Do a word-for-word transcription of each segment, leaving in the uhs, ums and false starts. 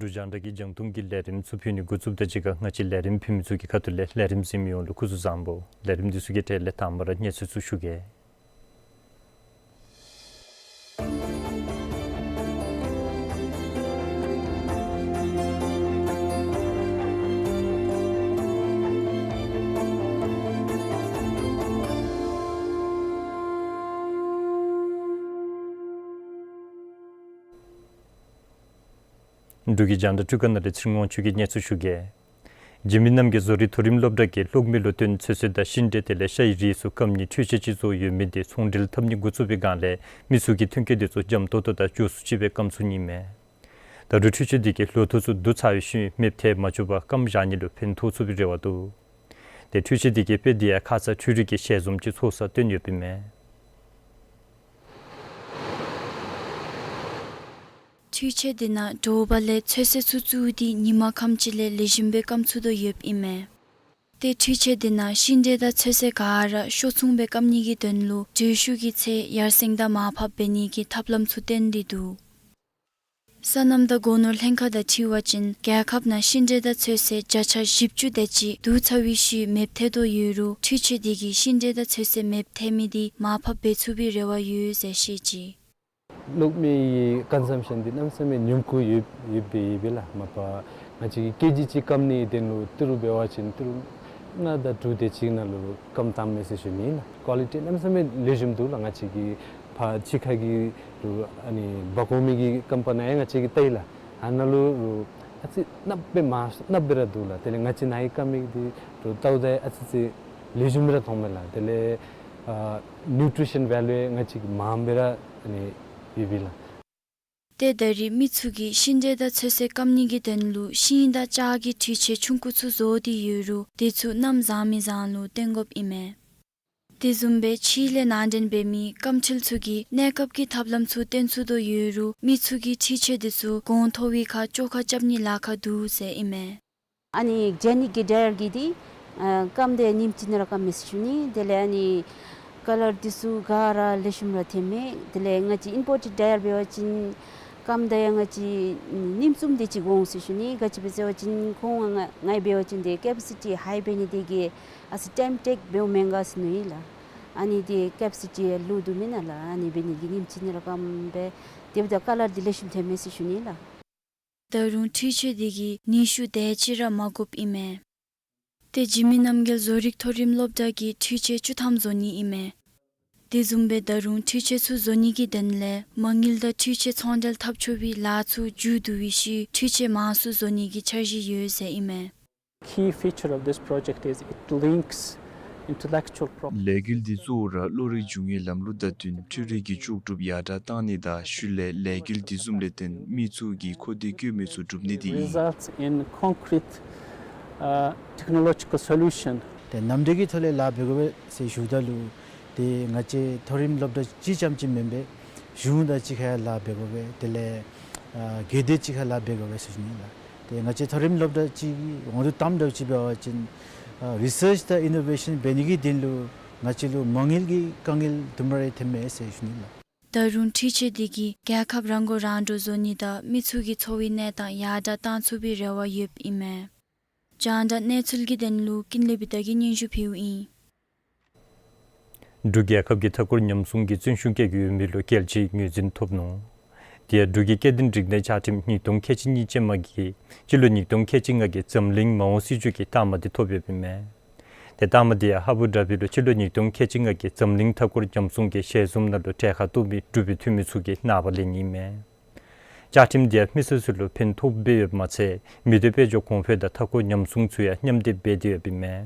འབྲུག་རྒྱང་བསྒྲགས་ཀྱི་རྒྱང་མཐོང་གི་ལས་རིམ་ཚུ་ཕུལ་ནི་འགོ་བཙུགསཔ་དང་གཅིག་ཁར་ང་བཅས་ལས་རིམ་ཕུལ་མི་ཚུ་གི་ཁ་ཐུག་ལས་ལས་རིམ་གཟིགས་མི་ཡོངས་ལུ་སྐུ་གཟུགས་བཟང་པོ། ལས་རིམ་འདི་ཚུ་གི་གྲས་ལས་དང་པ་ར་གནས་ཚུལ་ཚུ་ཞུ་གེ། འབྲུག་གི་རྒྱང་བསྒྲགས་འཕྲུལ་ཁང་ནང་ལས་ཚེ་རིང་དབང་ཕྱུག་གིས་གནས་ཚུལ་ཞུ་གེ། འཇིགས་མེད་རྣམ་རྒྱལ་བཟོ་རིག་མཐོ་རིམ་སློབ་གྲྭ་གིས་གློག་མེ་ལུ་བརྟེན་ཚོད་བསྲེ་དང་ཤིང་འབྲས་དེ་ལས་ཤའི་རིགས་ཚུ་སྐམ་ནིའི་འཕྲུལ་ཆས་ཅིག་བཟོ་ཡོད་མི་དེ་ཚོང་འབྲེལ་འཐབ་ནི་འགོ་བཙུགས་པའི་སྒང་ལས་མི་ཚུ་གིས་ཐོན་སྐྱེད་དེ་ཚུ་འཇམ་ཏོང་ཏོ་དང་མགྱོགས་སུ་ལྕི་བའི་སྐམ་ཚུ་རྙེད་མས། ད་རུང་འཕྲུལ་ཆས་དེ་གིས་ལོ་ཐོག་ཚུ་བསྡུ་ཚར་བའི་ཤུལ་མེདཔ་ཐལ་མ་བཅུག་པར་སྐམ་བཞག་ནི་ལུ་ཕན་ཐོགས་ཚུགས་པའི་རེ་བ་འདུག། དེ་འཕྲུལ་ཆས་དེ་གིས་དཔེ་དེ་ཡང་ཁ་ཙ་འཕྲུལ་རིག་གི་ཞལ་འཛོམས་ཅིག་ཚོགས་སར་བཏོན་ཡོདཔ་ཨིན་མས། འཕྲུལ་ཆས་དེ་ནང་དྲོ་པ་ལས་ཚོད་བསྲེ་ཚུ་བཙུགས་ཏེ་ཉིན་མ་ཁམས་ཅིག་ལས་ལེགས་ཤོམ་སྦེ་སྐམ་ཚུགས་དོ་ཡོདཔ་ཨིན་མས། ཏེ་འཕྲུལ་ཆས་དེ་ནང་ཤིང་འབྲས་དང་ཚོད་བསྲེ་ག་ར་ཤོག་ཚུགས་སྦེ་སྐམ་ནི་གི་དོན་ལུ་དྲོད་ཤུགས་ཀྱི་ཚད་ཡར་སེང་དང་མར་ཕབ་འབད་ནི་གི་ཐབས་ལམ་ཚུ་བཏོན་ཏེ་འདུག། སོ་ནམ་དང་སྒོ་ནོར་ལྷན་ཁག་དང་འཁྲིལ་བ་ཅིན་རྒྱལ་ཁབ་ནང་ཤིང་འབྲས་དང་ཚོད་བསྲེ་བརྒྱ་ཆ་བཞི་བཅུ་དེ་ཅིག་བསྡུ་ཚར་བའི་ཤུལ་མེདཔ་ཐལ་དོ་ཡོད་རུང་འཕྲུལ་ཆས་དེ་གིས་ཤིང་འབྲས་དང་ཚོད་བསྲེ་མེདཔ་ཐལ་མི་དེ་མར་ཕབ་འབད་ཚུགས་པའི་རེ་བ་ཡོད་ཟེར་བཤད་ཅི། གློག་མེ་གི་ཀོན་སམ་ཤཱན་འདི་གནམ་མེད་ས་མེད་ཉུང་ཀུ་ཡོད་ཡོདཔ་ཨིན་པས་ལགས། མ་པ་ང་བཅས་ཀྱི་ཀེ་ཇི་གཅིག་སྐམ་ནི་དོན་ལུ་ཏི་རུ་འབད་བ་ཅིན་ཏི་རུ་ལྔ་དང་དྲུག་དེ་ཅིག་ནང་ལུ་སྐམ་བཏངམ་མས་ཟེར་ཞུ་ནི་ལགས། ཀོ་ལི་ཊི་གནམ་མེད་ས་མེད་ལེགས་ཤོམ་འདུག་ལགས། ང་བཅས་ཀྱི་ཕར་ཕྱི་ཁ་གི་ལུ་ཨ་ནི་བ་ཀོ་མེ་གི་ཀམ་པ་ནང་ཡང་ང་བཅས་ཀྱིས་བལྟ་ཡི་ལགས། ཨ་ནཱ་ལུ་ཨ་ཙི་གནགཔོ་སྦེ་མ་གནགཔོ་སྦེ་ར་འདུག་ལགས། དེ་ལས་ང་བཅས་ནཱ་གི་སྐམ་མི་འདི་ལུ་བལྟཝ་ད་ཨ་ཙི་ཙི་ལེགས་ཤོམ་སྦེ་ར་མཐོངམ་མས་ལགས། དེ་ལས་ཨ་ནིའུ་ཊི་རི་ཤཱན་ཝེ་ལུ་ཡང་ང་བཅས་ཀྱིས་མངམ་སྦེ་ར་ཨ་ནི་ཡོད་པས་ལགས། ཏེ་ད་རེས་མི་ཚུ་གིས་ཤིང་འབྲས་དང་ཚོད་བསྲེ་སྐམ་ནི་གི་དོན་ལུ་ཤིང་དང་ལྕགས་ཀྱི་འཕྲུལ་ཆས་ཆུང་ཀུ་ཚུ་བཟོ་སྟེ་ཡོད་རུང་དེ་ཚུ་གནམ་བཟང་མི་བཟང་ལུ་བརྟེན་དགོཔ་ཨིན་མས། དེ་བཟུམ་སྦེ་ཕྱི་ལས་ནང་འདྲེན་འབད་མི་སྐམ་འཕྲུལ་ཚུ་གིས་གནས་སྐབས་ཀྱི་ཐབས་ལམ་ཚུ་བཏོན་ཚུགས་དོ་ཡོད་རུང་མི་ཚུ་གིས་འཕྲུལ་ཆས་དེ་ཚུ་གོང་མཐོ་བའི་ཁར་བཅོ་ཁ་རྐྱབ་ནི་ལཱ་ཁག་འདུག་ཟེར་ཨིན་མས། ཨ་ནི་ཇེ་ནིག་གི་ཌའི་ཡར་གྱི་འདི་ཨ་སྐམ་སྟེ་ཉིནམ་གཅིག་ནང་ར་སྐམ་མས་ཟེར་ཞུ་ནི། དེ་ལས་ཨ་ནི་ཀ་ལར་འདི་ཚུ་ག་ར་ལེགས་ཤོམ་ར་ཐོནམ་མས། དེ་ལས་ང་བཅས་ཨིམ་པོར་ཊེཌ་ཌའི་ཡར་འབད་བ་ཅིན་སྐམ་ད་ཡང་ང་བཅས་ཉིནམ་གསུམ་དེ་ཅིག་འགོར་འོང་ཟེར་ཞུ་ནི། ག་ཅི་སྦེ་ཟེར་བ་ཅིན་ཁོང་ང་ང་འབད་བ་ཅིན་དེ་ཀེ་པེ་སི་ཊི་ཧའི་འབད་ནི་དེ་གིས་ཨ་ཙི་ཊའིམ་ཊེཀ་འབདཝ་མེན་ག་ཟེར་མནོ་ཡི་ལགས། ཨ་ནི་དེ་ཀེ་པེ་སི་ཊི་ལུ་བསྡུ་མེན་ན་ལགས། ཨ་ནི་འབད་ནི་དེ་གིས་ཉིནམ་གཅིག་ནང་ར་སྐམ་སྦེ་དེ་འབདཝ་ད་ཀ་ལར་འདི་ལེགས་ཤོམ་ཐོནམ་མས་ཟེར་ཞུ་ནི་ལགས། ད་རུང་འཕྲུལ་ཆས་དེ་གིས་ནུས་ཤུགས་དེ་ཅིག་ར་མ་དགོཔ་ཨིན་མས། ཏེ་འཇིགས་མེད་རྣམ་རྒྱལ་བཟོ་རིག་མཐོ་རིམ་སློབ་གྲྭ་གིས་འཕྲུལ་ཆས་བཅུ་ཐམ་བཟོ་ནི་ཨིན་མས། དེ་བཟུམ་སྦེ་ད་རུང་འཕྲུལ་ཆས་ཚུ་བཟོ་ནི་གི་དོན་ལས་མ་དངུལ་དང་འཕྲུལ་ཆས་ཚོང་འབྲེལ་འཐབ་ཆོག་པའི་ལཱ་ཚུ་མཇུག་བསྡུ་བའི་ཤུལ་འཕྲུལ་ཆས་མང་སུ་བཟོ་ནི་གི་འཆར་གཞི་ཡོད་ཟེར་ཨིན་མས། Key feature of this project is it links intellectual property. ལས་འགུལ་འདི་གཙོ་བོ་ར་བློ་རིག་འབྱུང་བའི་ལམ་ལུགས་དང་བསྟུན་འཕྲུལ་རིག་གི་ལྕོགས་གྲུབ་ཡར་དྲག་བཏང་ནི་དང་ཤུལ་ལས་ལས་འགུལ་འདི་བཟུམ་ལས་བརྟེན་མི་ཚུ་གིས་ཁོ་ཐག་བཀོད་མི་ཚུ་སྒྲུབ་ནི་དེ་ཨིན། Results in concrete, uh, technological solution. ཏེ་ནམ་འདི་གི་ཐོག་ལས་ལཱ་འབད་དགོ་པས་ཟེར་ཞུཝ་ད་ལུ་ཏེ་ང་བཅས་མཐོ་རིམ་སློབ་གྲྭ་གཅིག་རྐྱངམ་གཅིག་མེན་པས། གཞུང་དང་གཅིག་ཁར་ཡང་ལཱ་འབད་དགོ་པས། དེ་ལས་ཨ་སྒེར་སྡེ་གཅིག་ཁར་ལཱ་འབད་དགོ་པས་ཟེར་ཞུ་ནི་ལགས། ཏེ་ང་བཅས་མཐོ་རིམ་སློབ་གྲྭ་གཅིག་གི་འོང་དུ་གཏངམ་འདྲཝ་ཅིག་འབད་བ་ཅིན་ཨ་རི་སརཆ་དང་ཨི་ནོ་ཝེ་ཤཱན་འབད་ནི་གི་དོན་ལུ་ང་བཅས་ལུ་མ་དངུལ་གྱི་དཀའ་ངལ་དུམ་གྲ་རེ་ཐོནམ་མས་ཟེར་ཞུ་ནི་ལགས། ད་རུང་འཕྲུལ་ཆས་དེ་གིས་རྒྱལ་ཁབ་རང་མགོ་རང་འདྲོངས་བཟོ་ནི་དང་མི་ཚུ་གི་འཚོ་བའི་གནས་སྟངས་ཡར་དྲག་བཏང་ཚུགས་པའི་རེ་བ་ཡོདཔ་ཨིན་མས། རྒྱང་བསྒྲགས་གནས་ཚུལ་གྱི་དོན་ལུ་ཀུན་ལེགས་བི་ཏ་གིས་སྙན་ཞུ་ཕུལཝ་ཨིན། འབྲུག་རྒྱལ་ཁབ་ཀྱིས་མཐའ་འཁོར་ཉམས་སྲུང་གི་བརྩོན་ཤུགས་བསྐྱེད་ཀྱི་ཡོད་མི་ལུ་རྒྱལ་སྤྱིའི་ངོས་འཛིན་ཐོབ་ནུག། དེ་ཡང་འབྲུག་གི་སྐྱེ་ལྡན་རིག་གནས་བཅའ་ཁྲིམས་ཉིས་སྟོང་ཁལ་གཅིག་གཉིས་ཅན་མ་གིས་སྤྱི་ལོ་ཉིས་སྟོང་ཁལ་གཅིག་ལྔ་གི་འཛམ་གླིང་མ་འོངས་སྲིད་བྱུས་ཀྱི་རྟགས་མ་དེ་ཐོབ་ཡོདཔ་ཨིན་མས། དེ་རྟགས་མ་དེ་ཡང་ཨ་བུ་དྷ་བི་ལུ་སྤྱི་ལོ་ཉིས་སྟོང་ཁལ་གཅིག་ལྔ་གི་འཛམ་གླིང་མཐའ་འཁོར་ཉམས་སྲུང་གི་ཞལ་འཛོམས་ནང་ལུ་གྲལ་ཁར་གཏོགས་མི་འབྲུག་པའི་འཐུས་མི་ཚུ་གིས་གནང་བ་ལེན་ནི་ཨིན་མས། བཅའ་ཁྲིམས་འདི་ཡང་མི་སོ་སོ་ལུ་ཕན་ཐོགས་འབད་ཡོདཔ་མ་ཚད་མི་སྡེ་དཔལ་འབྱོར་གོང་འཕེལ་དང་མཐའ་འཁོར་ཉམས་སྲུང་ཚུ་ཡང་མཉམ་སྡེབ་འབད་དེ་ཡོདཔ་ཨིན་མས།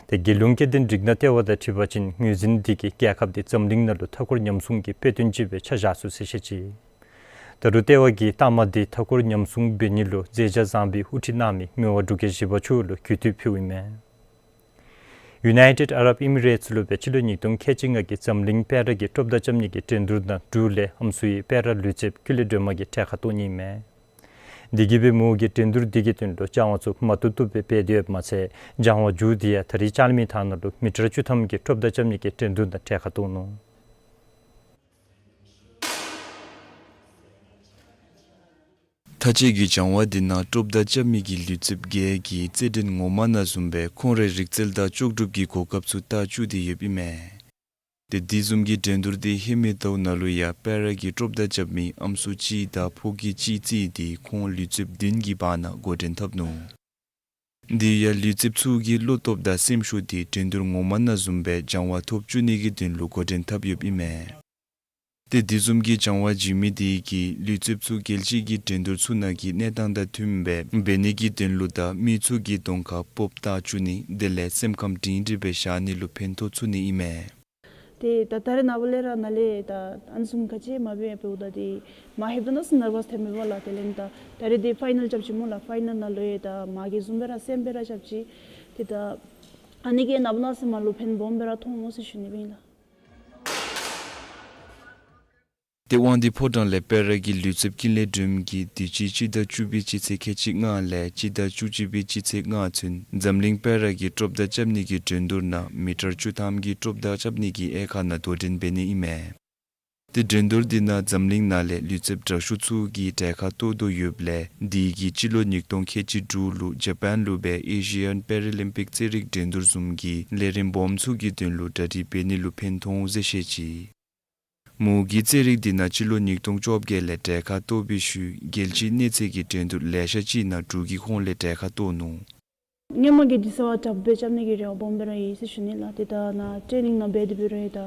ཏེ་རྒྱལ་ཡོངས་སྐྱེ་ལྡན་རིགས་སྣ་ལྟེ་བ་དང་འཁྲིལ་བ་ཅིན་ངོས་འཛིན་འདི་གིས་རྒྱལ་ཁབ་འདི་འཛམ་གླིང་ནང་ལུ་མཐའ་འཁོར་ཉམས་སྲུང་གི་དཔེ་སྟོན་ཅིག་སྦེ་ཆ་བཞག་ཚུགས་ཟེར་བཤད་ཅི། ད་རུང་ལྟེ་བ་གིས་ལྟ་མ་འདི་མཐའ་འཁོར་ཉམས་སྲུང་འབད་ནི་ལུ་མཛད་བྱ་བཟང་པོའི་དབུ་ཁྲིད་གནང་མི་མི་དབང་འབྲུག་རྒྱལ་བཞི་པ་མཆོག་ལུ་གུས་བཏུད་ཕུལཝ་ཨིན་མས། ཡུ་ནའི་ཊེཌ་ཨ་རབ་ཨི་མི་རེཊསི་ལུ་སྦེ་སྤྱི་ལོ་ཉིས་སྟོང་ཁལ་གཅིག་ལྔ་གི་འཛམ་གླིང་པེ་ར་གི་ཀྲོབ་མདའ་རྐྱབ་ནི་གི་འགྲན་བསྡུར་ནང་འབྲུག་ལས་ཨམ་སྲུའི་པེ་ར་ལུས་རྩལཔ་ཀུན་ལེགས་སྒྲོལ་མ་གིས་གྲལ་ཁར་གཏོགས་ནི་ཨིན་མས། དེ་གིས་སྦེ་མོ་གིས་འགྲན་བསྡུར་འདི་གི་དོན་ལུ་སྦྱང་བ་ཚུ་མ་བཏུབ་བཏུབ་སྦེ་འབད་དེ་ཡོདཔ་མ་ཚད་སྦྱང་བ་མཇུག་འདི་ཡང་ད་རིས་ལྕང་གླིང་མི་ཐང་ནང་ལུ་མི་ཊར་བཅུ་ཐམ་གྱི་ཀྲོབ་མདའ་རྐྱབ་ནི་གི་འགྲན་བསྡུར་ནང་གྲལ་ཁར་གཏོགས་ནུག། མཐའ་དཔྱད་ཀྱི་སྦྱང་བ་འདི་ནང་ཀྲོབ་མདའ་རྐྱབ་མི་གི་ལུས་རྩལཔ་བརྒྱད་ཀྱིས་རྩེད་འགྲན་ངོ་མ་ནང་བཟུམ་སྦེ་ཁོང་རའི་རིག་རྩལ་དང་ལྕོགས་གྲུབ་ཀྱི་གོ་སྐབས་ཚུ་བལྟ་བཅུག་སྟེ་ཡོདཔ་ཨིན་མས། ཏེ་དེ་བཟུམ་གྱི་འགྲན་བསྡུར་འདི་ཧེ་མའི་ཟླཝ་ནང་ལུ་ཡང་པེ་ར་གི་ཀྲོབ་མདའ་རྐྱབ་མི་ཨམ་སྲུ་གཅིག་དང་ཕོ་སྐྱེས་གཅིག་བརྩིས་ཏེ་ཁོང་ལུས་རྩལཔ་བདུན་གྱི་བར་ན་འགོ་འདྲེན་འཐབ་ནུག། དེ་ཡང་ལུས་རྩལཔ་ཚུ་གི་བློ་སྟོབས་དང་སེམས་ཤུགས་འདི་འགྲན་བསྡུར་ངོ་མ་ནང་བཟུམ་སྦེ་སྦྱང་བ་ཐོབ་བཅུག་ནི་གི་དོན་ལུ་འགོ་འདྲེན་འཐབ་ཡོདཔ་ཨིན་མས། ཏེ་དེ་བཟུམ་གྱི་སྦྱང་བ་བྱིན་མི་དེ་གིས་ལུས་རྩལཔ་ཚུ་རྒྱལ་སྤྱི་གི་འགྲན་བསྡུར་ཚུ་ནང་གི་གནས་སྟངས་དང་མཐུནམ་སྦེ་འབད་ནི་གི་དོན་ལུ་དང་མི་ཚུ་གི་གདོང་ཁར་སྤོབས་བཏགས་བཅུག་ནི་དེ་ལས་སེམས་ཁམས་སྒྲིང་སྒྲིང་སྦེ་བཞག་ནི་ལུ་ཕན་ཐོགས་ཚུགས་ནི་ཨིན་མས། ཏེ་ད་ད་རེས་ནངས་པ་ལས་ར་ནཱ་ལས་ད་ཨ་ནི་བཟུམ་ག་ཅི་མ་འབད་འབདཝ་ད་ཏེ་མ་ལྷོདཔ་ད་ནང་སེ་ནར་བཱས་ཐོནམ་མས་པ་ལགས། དེ་ལས་ད་ད་རེས་འདི་ཕའི་ནཱལ་རྐྱབ་ཅི་སྨོ་ལགས། ཕའི་ནཱལ་ནང་ལུ་ཡང་ད་མ་གི་བཟུམ་སྦེ་ར་སེམས་སྦེ་ར་རྐྱབ་ཅི། ཏེ་ད་ཨ་ནི་གིས་ནངས་པ་གནངས་ཚེ་མ་ལུ་ཕན་སྦོམ་སྦེ་ར་ཐོགས་འོང་ཟེར་ཞུ་ནི་སྦེ་ཨིན་ལགས། ཏེ་དབང་འདུས་ཕོ་བྲང་ལས་པེ་ར་གི་ལུས་རྩལཔ་ཀུན་ལེགས་སྒྲོལ་མ་གིས་དུས་ཅི་སྤྱི་ཟླ་བཅུ་པའི་སྤྱི་ཚེས་ཁལ་གཅིག་ལྔ་ལས་སྤྱི་ཟླ་བཅུ་གཅིག་པའི་སྤྱི་ཚེས་ལྔ་ཚུན་འཛམ་གླིང་པེ་ར་གི་ཀྲོབ་མདའ་རྐྱབ་ནི་གི་འགྲན་བསྡུར་ནང་མི་ཊར་བཅུ་ཐམ་གྱི་ཀྲོབ་མདའ་རྐྱབ་ནི་གི་དབྱེ་ཁག་ནང་དོ་འགྲན་འབད་ནི་ཨིན་མས། ཏེ་འགྲན་བསྡུར་འདི་ནང་འཛམ་གླིང་ནང་ལས་ལུས་རྩལཔ་དྲག་ཤོས་ཚུ་གིས་གྲལ་ཁར་གཏོགས་དོ་ཡོདཔ་ལས་དེ་གིས་སྤྱི་ལོ་ཉིས་སྟོང་ཁལ་གཅིག་དྲུག་ལུ་ཇ་པཱན་ལུ་སྦེ་ཨེ་ཤི་ཡཱན་པེ་ར་ལིམ་པིཀ་རྩེད་རིགས་འགྲན་བསྡུར་བཟུམ་གྱི་ལས་རིམ་སྦོམ་ཚུ་གི་དོན་ལུ་གྲ་སྒྲིག་འབད་ནི་ལུ་ཕན་ཐོགས་འོང་ཟེར་བཤད་ཅི། མོ་གིས་རྩེད་རིགས་འདི་ནང་སྤྱི་ལོ་ཉིས་སྟོང་བཅོ་བརྒྱད་ལས་གྲལ་ཁར་གཏོགས་པའི་ཤུལ་རྒྱལ་སྤྱིའི་གནས་ཚད་ཀྱི་འགྲན་བསྡུར་ལེ་ཤ་ཅིག་ནང་འབྲུག་གི་ཁོངས་ལས་གྲལ་ཁར་གཏོགས་ནུག། སྔོན་མ་གི་དེ་ཚུ་བ་དྲགཔ་སྦེ་རྐྱབ་ནི་གི་རེ་བ་སྦོམ་སྦེ་ར་ཡོད་ཟེར་ཞུ་ནི་ལགས། ཏེ་ད་ནཱ་ཊེ་ནིང་ནང་འབད་དེ་འབད་རུང་ད་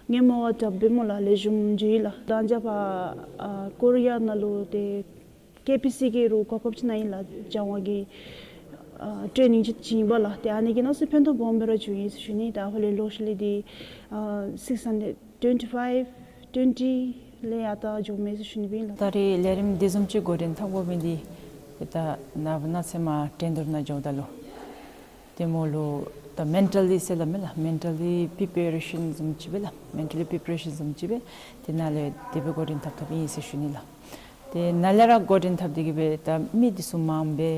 སྔོན་མ་བ་དྲགཔ་སྦེ་སྨོ་ལགས་ལེགས་ཤོམ་འགྱོ་ཡི་ལགས། ད་ཨ་ནཱ་ཕར་ཨ་ཀོ་རི་ཡ་ནང་ལུ་ཏེ་ཀེ་པི་སི་གིས་རུང་གོ་སྐབས་ཅིག་གནང་ཡི་ལགས། སྦྱང་བ་གི་ཨ་ཊེ་ནིང་ཅིག་བྱིན་པ་ལགས། ཏེ་ཨ་ནི་གིས་གནམ་མེད་ས་མེད་ཕན་ཐོགས་སྦོམ་སྦེ་ར་བྱུང་ཡི་ཟེར་ཞུ་ནི། ད་ཧོ་ལས་ལོ་ཤུལ་ལས་འདི་ཨ་སིགསི་ཧན་ཌེཌ་ཊུ་ཝེན་ཊི་ཕའིབ་ཊུ་ཝེན་ཊི་ལས་ཡར་ད་འགྱོ་མས་ཟེར་ཞུ་ནི་སྦེ་ཨིན་ལགས། ད་རེས་ལས་རིམ་དེ་བཟུམ་ཅིག་འགོ་འདྲེན་འཐབ་དགོ་མི་འདི་ཏེ་ད་ནངས་པ་གནངས་ཚེ་མར་འགྲན་བསྡུར་ནང་འགྱོཝ་ད་ལུ་ཏེ་མོ་ལུ་ད་མེན་ཊ་ལི་ཟེར་སླབ་མས་ལགས། མེན་ཊ་ལི་པི་པེ་རེ་ཤཱན་བཟུམ་ཅིག་སྦེ་ལགས། མེན་ཊ་ལི་པི་པེ་རེ་ཤཱན་བཟུམ་ཅིག་སྦེ་ཏེ་ནཱ་ལས་དེ་སྦེ་འགོ་འདྲེན་འཐབ་འཐབ་ཨིན་ཟེར་ཞུ་ནི་ལགས། ཏེ་ནཱ་ལས་ར་འགོ་འདྲེན་འཐབ་སྟེ་གི་སྦེ་ད་མི་འདི་ཚུ་མངམ་སྦེ་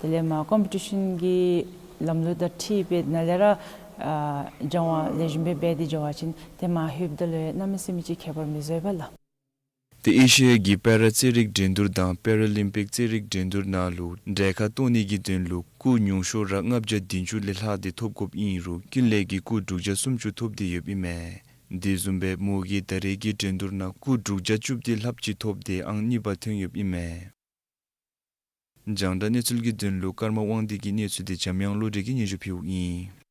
དེ་ལས་མར་ཀོམ་པི་ཊི་ཤཱན་གྱི་ལམ་ལུགས་དང་འཁྲིལ་སྦེ་ནཱ་ལས་ར་ཨ་སྦྱང་བ་ལེགས་ཤོམ་སྦེ་འབད་དེ་འགྱོ་བ་ཅིན་ཏེ་མར་ལྷོདཔ་ད་ལུ་ཡང་གནམ་མེད་ས་མེད་ཅིག་ཁྱད་པར་མི་བཟོ་བས་ལགས། ཏེ་ཨེ་ཤི་ཡ་གི་པེ་ར་རྩེད་རིགས་འགྲན་བསྡུར་དང་པེ་ར་ལིམ་པིཀ་རྩེད་རིགས་འགྲན་བསྡུར་ནང་ལུ་གྲལ་ཁར་གཏོགས་ནི་གི་དོན་ལུ་སྐུགས་ཉུང་ཤོས་ར་ལྔ་བརྒྱ་བདུན་ཅུ་ལས་ལྷག་སྟེ་ཐོབ་དགོཔ་ཨིན་རུང་ཀུན་ལེགས་ཀྱིས་སྐུགས་དྲུག་བརྒྱ་སུམ་ཅུ་ཐོབ་སྟེ་ཡོདཔ་ཨིན་མས། དེ་བཟུམ་སྦེ་མོ་གིས་ད་རེས་ཀྱི་འགྲན་བསྡུར་ནང་སྐུགས་དྲུག་བརྒྱ་བཅུ་བདུན་ལྷགཔ་ཅིག་ཐོབ་སྟེ་ཨང་གཉིས་པ་ཐོན་ཡོདཔ་ཨིན་མས། རྒྱང་བསྒྲགས་གནས་ཚུལ་གྱི་དོན་ལུ་ཀརྨ་དབང་འདུས་ཀྱི་གནས་ཚུལ་འདི་འཇམ་དབྱངས་བློ་གྲོས་ཀྱིས་སྙན་ཞུ་ཕུལཝ་ཨིན།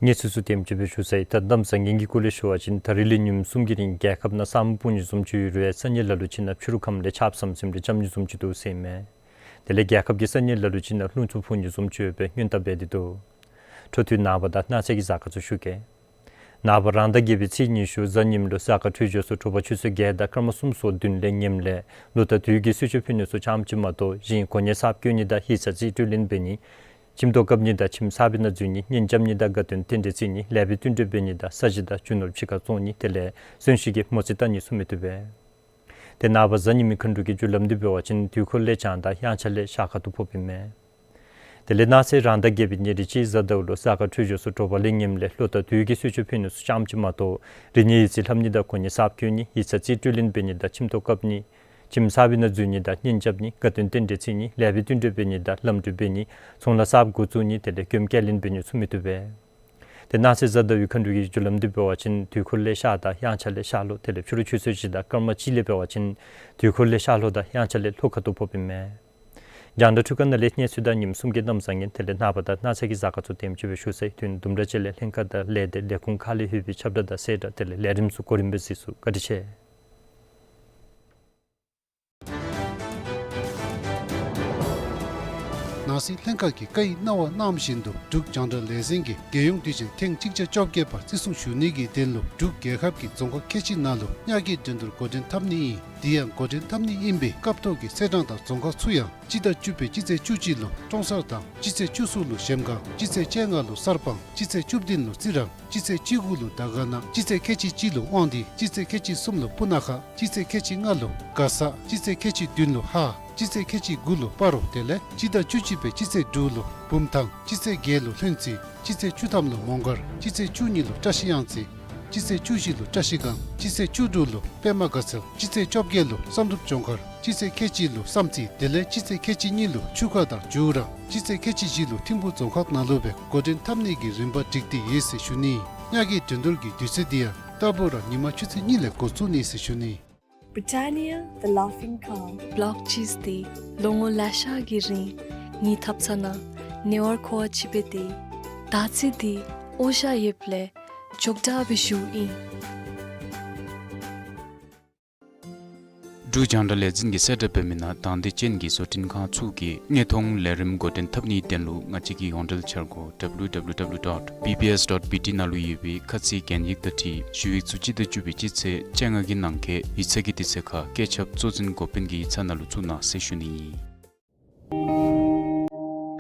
གནས་ཚུལ་ཚུ་དེམ་ཅིག་སྦེ་ཞུ་ཚར་ཡི། ད་གནམ་བཟང་ངན་གྱི་སྐོར་ལས་ཞུ་བ་ཅིན་ད་རིས་ལས་ཉིནམ་གསུམ་གྱི་རིང་རྒྱལ་ཁབ་ནང་ས་སྨུག་སྤུབ་ནི་བཟུམ་ཅིག་ཡོད་རུང་ཡང་ས་གནས་ལ་ལུ་ཅིག་ནང་ཕྱི་རུ་ཁམས་ལས་ཆརཔ་ཟམ་ཟིམ་རེ་རྐྱབ་ནི་བཟུམ་ཅིག་འདུག་ཟེར་ཨིན་མས། དེ་ལས་རྒྱལ་ཁབ་ཀྱི་ས་གནས་ལ་ལུ་ཅིག་ནང་རླུང་འཚུབ་འཕུ་ནི་བཟུམ་ཅིག་ཡོད་པའི་སྔོན་བརྡ་འབད་དེ་འདུག། འཕྲོ་མཐུད་ནངས་པ་དང་གནངས་ཚེ་གི་གཟའ་སྐར་ཚུ་ཞུ་གེ། ནངས་པ་རང་ཟླ་བརྒྱད་པའི་ཚེས་ཉི་ཤུ་གཟའ་ཉིམ་ལུ་གཟའ་སྐར་འཕྲོད་སྦྱོར་ཚུ་དྲོ་པ་ཆུ་ཚོད་བརྒྱད་དང་སྐར་མ་གསུམ་སོ་བདུན་ལས་ངནམ་ལས་ལོ་དང་དུས་ཀྱི་གསོལ་མཆོད་ཕུལ་ནི་ཚུ་རྐྱངམ་ཅིག་མ་གཏོགས་གཞན་གོ་གནས་གསརཔ་བསྐོ་ནི་དང་ཡིག་ཚང་རྩིས་སྤྲོད་ལེན་འབད་ནི་ཁྱིམ་ཐོག་བཀབ་ནི་དང་ཁྱིམ་གསར་པའི་ནང་འཛུལ་ནི་གཉེན་རྐྱབ་ནི་དང་དགའ་སྟོན་རྟེན་འབྲེལ་བརྩི་ནི་ལེགས་པའི་བསྟུན་གྲོས་འབད་ནི་དང་ས་གཞི་དང་རྒྱུ་ནོར་ཕྱི་ཁར་བཙོང་ནི་དེ་ལས་གསོན་གཤིན་གྱི་མོ་རྩིས་བལྟ་ནི་ཚུ་མི་བཏུབ་པས། ཏེ་ནངས་པ་གཟའ་ཉི་མའི་མཁའ་འགྲོ་གི་རྒྱུ་ལམ་འདི་འབད་བ་ཅིན་དུས་འཁོར་ལས་བྱང་དང་དབྱངས་འཆར་ལས་ཤར་ཁ་ཐུག་ཕོགཔ་ཨིན་མས། དེ་ལས་གནངས་ཚེ་རང་ཟླ་བརྒྱད་པའི་ཉེར་གཅིག་གཟའ་ཟླཝ་ལུ་གཟའ་སྐར་འཕྲོད་སྦྱོར་ཚུ་དྲོ་པ་ལས་ངནམ་ལས་ལོ་དང་དུས་ཀྱི་གསོལ་མཆོད་ཕུལ་ནི་ཚུ་རྐྱངམ་ཅིག་མ་གཏོགས་རིག་གནས་ཡིག་རྩིས་ལྷབ་ནི་དང་གོ་གནས་གསརཔ་བསྐོ་ནི་ཡིག་ཚང་རྩིས་སྤྲོད་ལེན་འབད་ནི་དང་ཁྱིམ་ཐོག་བཀབ་ནི་ཁྱིམ་གསར་པའི་ནང་འཛུལ་ནི་དང་གཉེན་རྐྱབ་ནི་དགའ་སྟོན་རྟེན་འབྲེལ་བརྩི་ནི་ལེགས་པའི་བསྟུན་གྲོས་འབད་ནི་དང་ལམ་འགྲུལ་འབད་ནི་ཚོང་ལཱ་གསརཔ་འགོ་བཙུགས་ནི་དེ་ལས་མགྱོནམ་བསྐྱལ་ལེན་འབད་ནི་ཚུ་མི་བཏུབ་པས། ཏེ་གནངས་ཚེ་གཟའ་ཟླ་བའི་མཁའ་འགྲོ་གི་རྒྱུ་ལམ་འདི་འབད་བ་ཅིན་དུས་འཁོར་ལས་ཤར་དང་དབྱངས་འཆར་ལས་ཤར་ལྷོ་དེ་ལས་ཕྱི་རུ་ཆུ་ཚོད་བཞི་དང་སྐར་མ་གཅིག་ལས་འབད་བ་ཅིན་དུས་འཁོར་ལས་ཤར་ལྷོ་དང་དབྱངས་འཆར་ལས་ལྷོ་ཁ་ཐུག་ཕོགཔ་ཨིན་མས། རྒྱང་བསྒྲགས་འཕྲུལ་ཁང་ནང་ལས་གནས་ཚུལ་དང་ཉིནམ་གསུམ་གྱི་གནམ་བཟང་ངན་དེ་ལས་ནངས་པ་དང་གནངས་ཚེ་གི་གཟའ་སྐར་ཚུ་དེམ་ཅིག་སྦེ་ཞུ་ཚར་ཡི། དུས་ཡུན་དུམ་གྲ་ཅིག་ལས་ལྷན་ཁག་དང་ལས་སྡེ་ལས་ཁུངས་ཁག་ལས་ལྷོད་པའི་ཁྱབ་བརྡ་དང་གསལ་བསྒྲགས་དེ་ལས་ལས་རིམ་ཚུ་གོ་རིམ་སྦེ་གཟིགས་ཚུགས། བཀའ་དྲིན་ཆེ། ཨ་སི་ལྷན་ཁག་གིས་བཀའ་ཡིག་གནང་བ་གནངམ་བཞིན་དུ་འབྲུག་རྒྱང་བསྒྲགས་ལས་འཛིན་གྱིས་རྒྱལ་ཡོངས་དུས་ཆེན་ཐེངས་གཅིག་བརྒྱ་བཅོ་བརྒྱད་པ་བརྩི་སྲུང་ཞུ་ནི་གི་དོན་ལུ་འབྲུག་རྒྱལ་ཁབ་ཀྱི་རྫོང་ཁག་ཁལ་གཅིག་ནང་ལུ་ཉག་གི་འགྲན་བསྡུར་འགོ་འདྲེན་འཐབ་ནི་ཨིན། དེ་ཡང་འགོ་འདྲེན་འཐབ་ནི་ཨིན་པའི་སྐབས་ཐོག་གི་ཚེས་གྲངས་དང་རྫོང་ཁག་ཚུ་ཡང་སྤྱི་ཟླ་བཅུ་པའི་སྤྱི་ཚེས་བཅུ་གཅིག་ལུ་ཀྲོང་གསར་དང་སྤྱི་ཚེས་བཅུ་གསུམ་ལུ་གཞལམ་སྒང་སྤྱི་ཚེས་བཅོ་ལྔ་ལུ་གསར་སྤང་སྤྱི་ཚེས་བཅུ་བདུན་ལུ་རྩི་རང་སྤྱི་ཚེས་བཅུ་དགུ་ལུ་དར་དཀར་ན་སྤྱི་ཚེས་ཁལ་གཅིག་གཅིག་ལུ་དབང་འདུས་སྤྱི་ཚེས་ཁལ་གཅིག་གསུམ་ལུ་སྤུ་ན་ཁ་སྤྱི་ཚེས་ཁལ་གཅིག་ལྔ་ལུ་མགར་ས་སྤྱི་ཚེས་ཁལ་གཅིག་བདུན་ལུ་ཧཱ་སྤྱི་ཚེས་ཁལ་གཅིག་དགུ་ལུ་སྤ་རོ། དེ་ལས་སྤྱི་ཟླ་བཅུ་གཅིག་པའི་སྤྱི་ཚེས་དྲུག་ལུ་བུམ་ཐང་སྤྱི་ཚེས་བརྒྱད་ལུ་ལྷུན་རྩེ་སྤྱི་ཚེས་བཅུ་ཐམ་ལུ་མོང་སྒར་སྤྱི་ཚེས་བཅུ་གཉིས་ལུ་བཀྲ་ཤིས་གཡང་རྩེ་སྤྱི་ཚེས་བཅུ་བཞི་ལུ་བཀྲ་ཤིས་སྒང་སྤྱི་ཚེས་བཅུ་དྲུག་ལུ་པདྨ་དགའ་ཚལ་སྤྱི་ཚེས་བཅོ་བརྒྱད་ལུ་བསམ་གྲུབ་ལྗོངས་མཁར་སྤྱི་ཚེས་ཁལ་གཅིག་ལུ་བསམ་རྩེ། དེ་ལས་སྤྱི་ཚེས་ཁལ་གཅིག་གཉིས་ལུ་ཆུ་ཁ་དང་ཇུ་ར། སྤྱི་ཚེས་ཁལ་གཅིག་བཞི་ལུ་ཐིམ་ཕུ་རྫོང་ཁག་ནང་ལུ་སྦེ་འགོ་འདྲེན་འཐབ་ནི་གི་རིམ་པ་བསྒྲིགས་ཏེ་ཡོད་ཟེར་ཞུ་ནི། ཉག་གི་འགྲན་བསྡུར་གྱི་དུས་ཚོད་འདི་ཡང་ལྟ་བུ་ར་ཉིན་མ་ཆུ་ཚོད་གཉིས་ལས་འགོ་བཙུགས་ནི་ཟེར་ཞུ་ནི། Britannia, the Laughing Cow. Block cheese འདི་ལོ་ངོ་ལེ་ཤ་གི་རིང་ངེའི་ཐབ་ཚང་ནང་ཉེ་བར་མཁོ་བ་ཅིག་སྦེ་སྟེ། ད་ཅི་འདི་འོ་ཤ་ཡོདཔ་ལས་མགྱོགས་དྲགས་སྦེ་ཞུཝ་ཨིན། འབྲུག་རྒྱང་བསྒྲགས་ལས་འཛིན་གྱིས་གསལ་བསྒྲགས་འབད་མི་ནང་དང་འདོད་ཅན་གྱི་བཟོ་སྐྲུན་ཁང་ཚུ་གིས་དངོས་མཐོང་ལས་རིམ་འགོ་འདྲེན་འཐབ་ནིའི་དོན་ལུ་ང་བཅས་ཀྱི་ཡོངས་འབྲེལ་འཆར་སྒོ་W W W dot B B S dot B T ནང་ལུ་ཡོད་པའི་ཁ་ཚིག་གན་ཡིག་དང་འཁྲིལ་ཞུ་ཡིག་ཚུ་སྤྱི་ཟླ་བཅུ་པའི་སྤྱི་ཚེས་བཅོ་ལྔ་གི་ནང་འཁོད་ཡིག་ཚང་གི་དུས་ཚོད་ཁར་བཀོད་ཁྱབ་གཙོ་འཛིན་འགོ་དཔོན་གྱི་ཡིག་ཚང་ནང་ལུ་བཙུགས་གནང་ཟེར་ཞུ་ནི་ཨིན།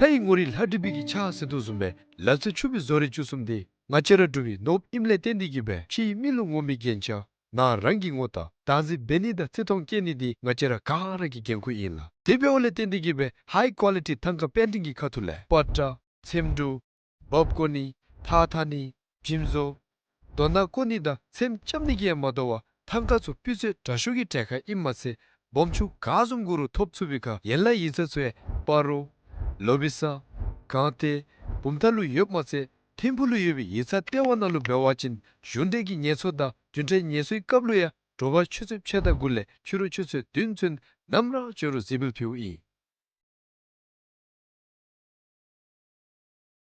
ལྷའི་ངོ་རིས་ལྷ་བྲིས་པའི་གི་ཕྱག་ཟེར་དོ་བཟུམ་སྦེ་ལ་རྩེ་ཕྱུག་པའི་བཟོ་རིག་བཅུ་གསུམ་འདི་ང་བཅས་ར་འབྲུག་པའི་ནོར་བུ་ཨིནམ་ལས་བརྟེན་ཏེ་གིས་སྦེ་ཕྱིའི་མི་ལུ་ངོམ་པའི་རྒྱན་ཆ་ནང་རང་གི་ངོ་དང་བདག་འཛིན་འབད་ནི་དང་བརྩི་མཐོང་བསྐྱེད་ནི་འདི་ང་བཅས་ར་ག་ར་གི་འགན་ཁུར་ཨིན་ལགས། དེ་འབདཝ་ལས་བརྟེན་ཏེ་གིས་སྦེ་ཧའི་ཀོ་ལི་ཊི་ཐང་ཀ་པེན་ཊིང་གི་ཁ་ཐུག་ལས་པ་ཏྲ་ཚེམ་དྲུབ་འབག་བརྐོ་ནི་ཐགས་འཐག་ནི་འཇིམ་བཟོ་རྡོ་ནང་བརྐོ་ནི་དང་ཚེམ་རྐྱབ་ནི་གིས་ཡང་མ་དོ་བར་ཐང་ཀ་ཚུ་སྤུས་ཚད་དྲག་ཤོས་ཀྱི་གྲལ་ཁར་ཨིནམ་མ་ཚད་སྦོམ་ཆུང་ག་བཟུམ་དགོ་རུང་ཐོབ་ཚུགས་པའི་ཁར་ཡན་ལག་ཡིག་ཚང་ཚུ་ཡང་སྤ་རོ་ལོ་བི་ས་སྒང་སྟེང་བུམ་ཐང་ལུ་ཡོདཔ་མ་ཚད་ཐིམ་ཕུ་ལུ་ཡོད་པའི་ཡིག་ཚང་ལྟེ་བ་ནང་ལུ་འབད་བ་ཅིན་གཞུང་འབྲེལ་གྱི་ངལ་གསོ་དང་བདུན་ཕྲག་ངལ་གསོའི་སྐབས་ལུ་ཡང་དྲོ་པ་ཆུ་ཚོད་ཕྱེད་དང་དགུ་ལས་ཕྱི་རུ་ཆུ་ཚོད་བདུན་ཚུན་ནམ་ར་འབྱོན་རུང་གཟིགས་འབུལ་ཕུལཝ་ཨིན།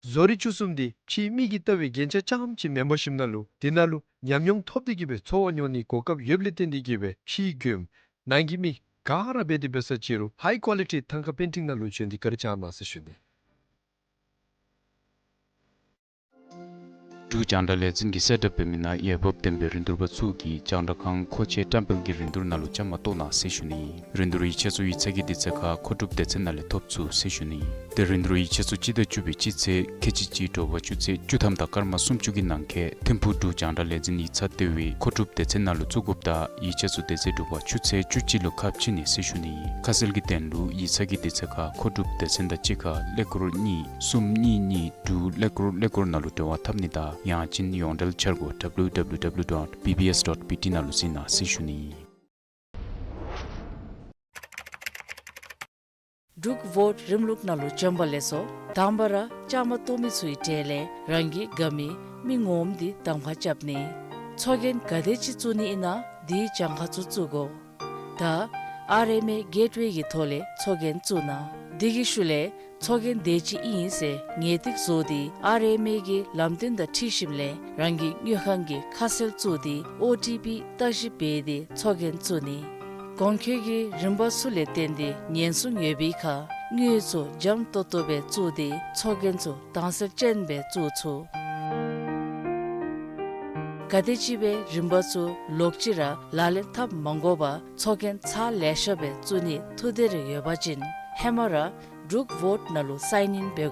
བཟོ་རིག་བཅུ་གསུམ་འདི་ཕྱིའི་མི་གིས་བལྟ་བའི་རྒྱན་ཆ་རྐྱངམ་ཅིག་མེན་པར་ཞིནམ་ལས་དེ་ནང་ལུ་ཉམས་མྱོང་ཐོབ་སྟེ་གིས་སྦེ་འཚོ་བ་མྱོང་ནིའི་གོ་སྐབས་ཡོདཔ་ལས་བརྟེན་ཏེ་གིས་སྦེ་ཕྱིའི་མགྱོནམ་ནང་གི་མི་ག་ར་འབད་དེ་འབད་ས་ཅི་རུང་ཧའི་ཀོ་ལི་ཊི་ཐང་ཀ་པེན་ཊིང་ནང་ལུ་བྱོན་ཏེ་བཀའ་དྲིན་བསྐྱང་གནང་ཟེར་ཞུ་ནི། འབྲུག་རྒྱང་བསྒྲགས་ལས་འཛིན་གྱིས་གསལ་བསྒྲགས་འབད་མི་ནང་འོས་འབབ་ལྡན་པའི་རིན་བསྡུར་པ་ཚུ་གིས་རྒྱང་བསྒྲགས་ཁང་མཁོ་ཆས་བཀྲམ་སྤེལ་གྱི་རིན་བསྡུར་ནང་ལུ་བཅའ་མར་གཏོགས་གནང་ཟེར་ཞུ་ནི། རིན་བསྡུར་ཡིག་ཆ་ཚུ་ཡིག་ཚང་གི་དུས་ཚོད་ཁར་མཁོ་སྒྲུབ་སྡེ་ཚན་ནང་ལས་ཐོབ་ཚུགས་ཟེར་ཞུ་ནི། ཏེ་རིན་བསྡུར་ཡིག་ཆ་ཚུ་སྤྱི་ཟླ་བཅུ་པའི་སྤྱི་ཚེས་ཁལ་གཅིག་གཅིག་དྲོ་པ་ཆུ་ཚོད་བཅུ་ཐམ་དང་སྐར་མ་སུམ་ཅུ་གི་ནང་འཁོད་ཐིམ་ཕུག་འབྲུག་རྒྱང་བསྒྲགས་ལས་འཛིན་ཡིག་ཚང་ལྟེ་བའི་མཁོ་སྒྲུབ་སྡེ་ཚན་ནང་ལུ་བཙུགས་དགོཔ་དང་ཡིག་ཆ་ཚུ་དེ་ཚེ་དྲོ་པ་ཆུ་ཚོད་བཅུ་གཅིག་ལུ་ཁ་ཕྱེ་ནི་ཟེར་ཞུ་ནི། ཁ་གསལ་གྱི་དོན་ལུ་ཡིག་ཚང་གི་དུས་ཚོད་ཁར་མཁོ་སྒྲུབ་སྡེ་ཚན་དང་གཅིག་ཁར་ཀླད་ཀོར་གཉིས་གསུམ་གཉིས་གཉིས་དྲུག་ཀླད་ཀོར་ཀླད་ཀོར་ནང་ལུ་འབྲེལ་བ་འཐབ་ནི་དང་ཡང་ཅིན་ཡོངས་འབྲེལ་འཆར་སྒོ་W W W dot B B S dot B T ནང་ལུ་གཟིགས་གནང་ཟེར་ཞུ་ནི། འབྲུག་ཝོཊ་རིམ་ལུགས་ནང་ལུ་བྱོན་པ་ལེགས་སོ། དང་པ་ར་བཅའ་མར་གཏོགས་མི་ཚུའི་གྲས་ལས་རང་གི་དགའ་མི་མི་ངོམ་འདི་གདམ་ཁ་རྐྱབ་ནི། ཚོགས་རྒྱན་ག་དེ་ཅིག་བཙུགས་ནི་ཨིན་ན་དེའི་གྱངས་ཁ་ཚུ་བཙུགས་དགོ། ད་ཨར་ཨེམ་ཨེ་གེཊ་ཝེ་གི་ཐོག་ལས་ཚོགས་རྒྱན་བཙུགས་གནང་། དེ་གི་ཤུལ་ལས་ཚོགས་རྒྱན་དེ་ཅིག་ཨིན་ཟེར་ངེས་ཏིག་བཟོ་སྟེ་ཨར་ཨེམ་ཨེ་གི་ལམ་སྟོན་དང་འཁྲིལ་ཞིནམ་ལས་རང་གི་དངུལ་ཁང་གི་ཁ་གསལ་བཙུགས་ཏེ་ཨོ་ཊི་པི་བརྟག་ཞིབ་འབད་དེ་ཚོགས་རྒྱན་བཙུགས་ནི། གོང་འཁོད་ཀྱི་རིམ་པ་ཚུ་ལས་བརྟེན་ཏེ་ཉེན་སྲུང་ཡོད་པའི་ཁར་དངུལ་ཚུ་འཇམ་ཏོང་ཏོ་སྦེ་བཙུགས་ཏེ་ཚོགས་རྒྱན་ཚུ་དྭངས་གསལ་ཅན་སྦེ་བཙུགས་ཚུགས། ག་དེམ་ཅིག་སྦེ་རིམ་པ་ཚུ་ལོག་ཅི་ར་ལག་ལེན་འཐབ་མ་དགོ་པར་ཚོགས་རྒྱན་ཚར་ལེ་ཤ་སྦེ་བཙུགས་ནིའི་ཐུགས་འདོད་རེ་ཡོད་པ་ཅིན་ཧེ་མ་ར་འབྲུག་ཝོཊ་ནང་ལུ་སའིན་ཨིན་འབད་དགོ།